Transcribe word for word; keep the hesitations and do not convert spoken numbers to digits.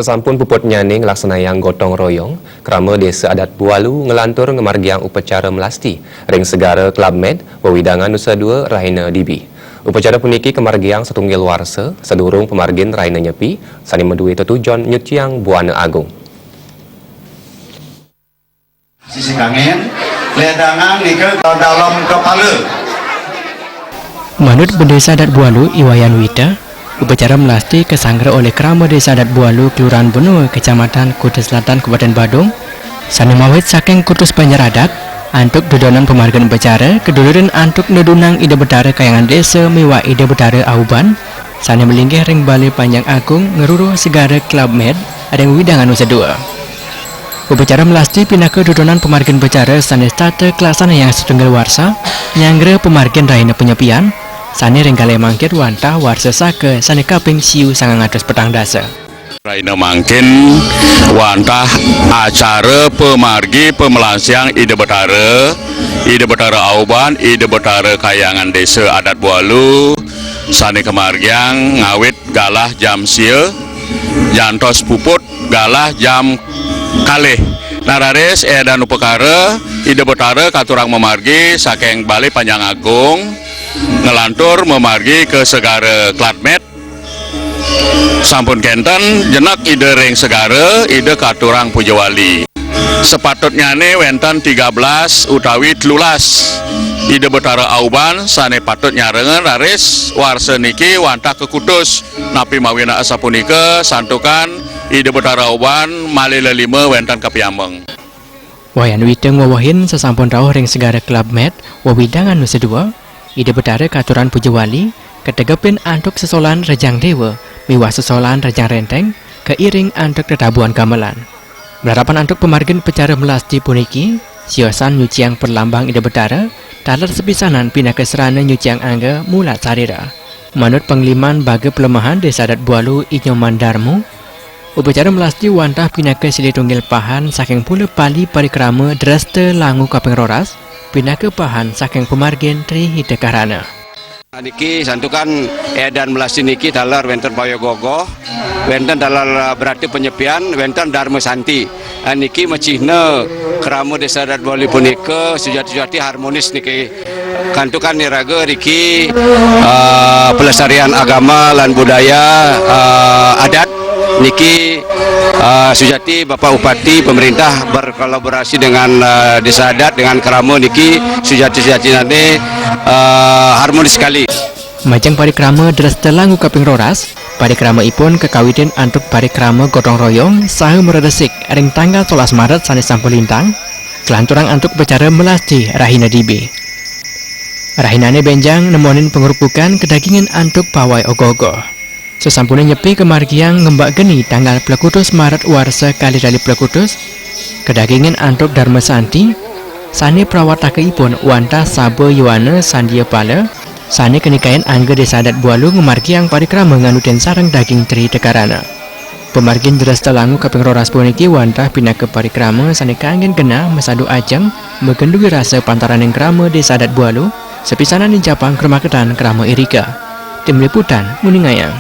Sasampun puputnyané nglaksanayang gotong royong, krama Désa Adat Bualu nglantur ngamargiang upacara melasti ring Segara Club Med, wewidangan Nusa Dua, rahina dibi. Upacara puniki kamargiang satunggil warsa sadurung pamargin rahina Nyepi, sané madué tetujon nyuciang Buana Agung. Sisi kangin, ledangan nika ke dalam kepala. Manut Bendesa Adat Bualu, I Wayan Wita, upacara melasti kasanggra olih Krama Desa Adat Bualu, Kelurahan Benua, Kecamatan Kuta Selatan, Kabupaten Badung, sané mawit saking Kutus Banjar Adat, antuk dudonan pamargin upacara kadulurin antuk nedunang Ida Betara Kahyangan Desa miwah Ida Betara Auban, sané malinggih ring Balé Panjang Agung ngruruh Segara Club Med ring wewidangan Nusa Dua. Upacara melasti pinaka dudonan pamargin upacara sané setata kalaksanayang satunggal warsa, nyanggra pamargin rahina Panyepian, sané ring kalih mangkin wantah warsa Saka sané kaping siu sangang atus petang dasa. Rahina mangkin wantah acara pamargi pamelasiang Ida Betara, Ida Betara Auban, Ida Betara Kahyangan Desa Adat Bualu, sané kamargiang ngawit galah jam sia, jantos puput galah jam kalih. Nararis édan upakara, Ida Betara katurang mamargi saking Balé Panjang Agung, nglantur mamargi ka Segara Club Med. Sampun kénten, jenek Ida ring Segara, Ida katurang puja wali. Sapatutnyané wénten tiga belas utawi telulas Ida Betara Auban sané patut nyarengang, raris warsa niki wantah kakutus. Napi mawinan asapunika, santukan Ida Betara Auban malih lelima wénten kapiambeng. Wayan Wita ngwewehin sasampun rauh ring Segara Club Med, wewidangan Nusa Dua, Ida Betara katurang puja wali, kategepin antuk sesolan Rejang Déwa miwah sesolan Rejang Renteng, kairing antuk tetabuhan gamelan. Malarapan antuk pamargin upacara melasti puniki, siosan nyuciang perlambang Ida Betara, taler sapisanan pinaka sarana nyuciang angga mulat sarira. Manut pangliman Baga Palemahan Desa Adat Bualu, I Nyoman Darmo, upacara melasti wantah pinaka silih tunggil pahan saking pula pali parikrama Dresta Langu kaping roras, pinaka pahan saking pamargin Tri Hita Karana. Niki santukan édan melasti niki taler wénten paya gogoh, wénten taler, eh, berarti Panyepian, wénten Darma Santi. Ah, niki macihna krama Desa Adat Bualu punika sujati-sujati harmonis niki. Kantukan iraga riki, eh, pelestarian agama lan budaya, eh, adat niki, eh, sujati Bapak Upati, pemerintah berkolaborasi dengan, eh, Desa Adat dengan krama niki sujati-sujatinane, eh, harmonis sekali. Majeng parikrama Dresta Langu kaping roras, parikrama ipun kakawitin antuk parikrama gotong royong saha maresik ring tanggal solas Maret sane sampun lintang, kalanturang antuk upacara melasti rahina dibi. Rahinane benjang nemonin pangrupukan kadagingan antuk pawai ogoh-ogoh. Sasampune nyepi kamargiang ngembak geni tanggal plekutus Maret warsa kalih tali plekutus, kadagingan antuk Dharma Santi, sane prawatakaipun wantah Saba Yowana Sandia Pala, sane kanikayan angga Desa Adat Bualu ngamargiang parikrama nganutin sareng daging Tri Tekarana. Pamargin Dresta Langu kaping roras puniki wantah pinaka parikrama sane kanggen genah masadu ajeng, magenduhi rasa pantaraning krama Desa Adat Bualu, sapisanan nincapang kramaketan krama irika. Tim Liputan nguningayang.